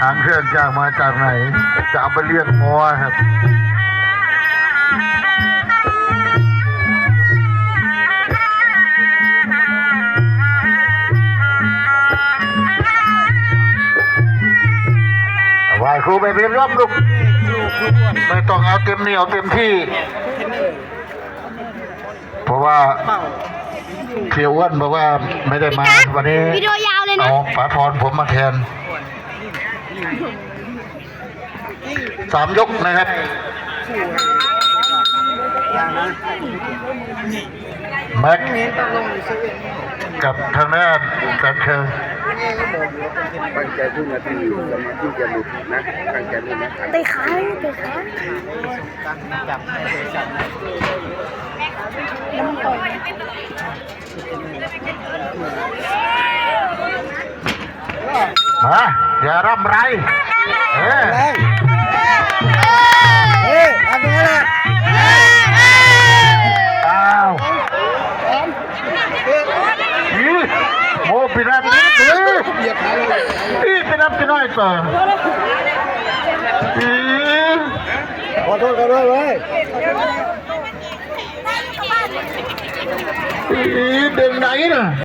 ຫາງເຄື່ອງຈ້າງມາຈາກໃຫນ ຈະເອົາໄປລ້ຽງງົວຄັບ. ໄຫວ້ຄູແມ່ພິມ ຍອມລຸກ ແມ່ຕ້ອງເອົາເຕັມນີ້ ເອົາເຕັມທີ່ ເພາະວ່າເສຍອ້ວນບອກວ່າໄມ່ໄດ້ມາ ວັນນີ້ ວິດີໂອຍາວເລີຍນະ ເອົາປາທອນຜົມມາແທນ. ສາມຍົກນະຄັບ ແມັກກັບທາງດ້ານແສນເຄີງ. ຕັ້ງໃຈພຸ້ນນະ ທີ່ສະມາທິຢ່າຫຼຸດນະ ຕັ້ງໃຈພຸ້ນນະ ເຕະຂາ ເຕະຂາ. ຮະ ຢ່າຣຳໄລ ເອີ ເອີ ອັນນັ້ນແຫຼະ ອ້າວ ອີ ໂອ້ ເປັນອັນນີ້ ເອີ ອີ ເປັນອັນ ເປັນນ້ອຍ ເອີ ອີ ຂໍໂທດກັນດ້ວຍເວີຍ. ເອີ ເປັນໃດນະ?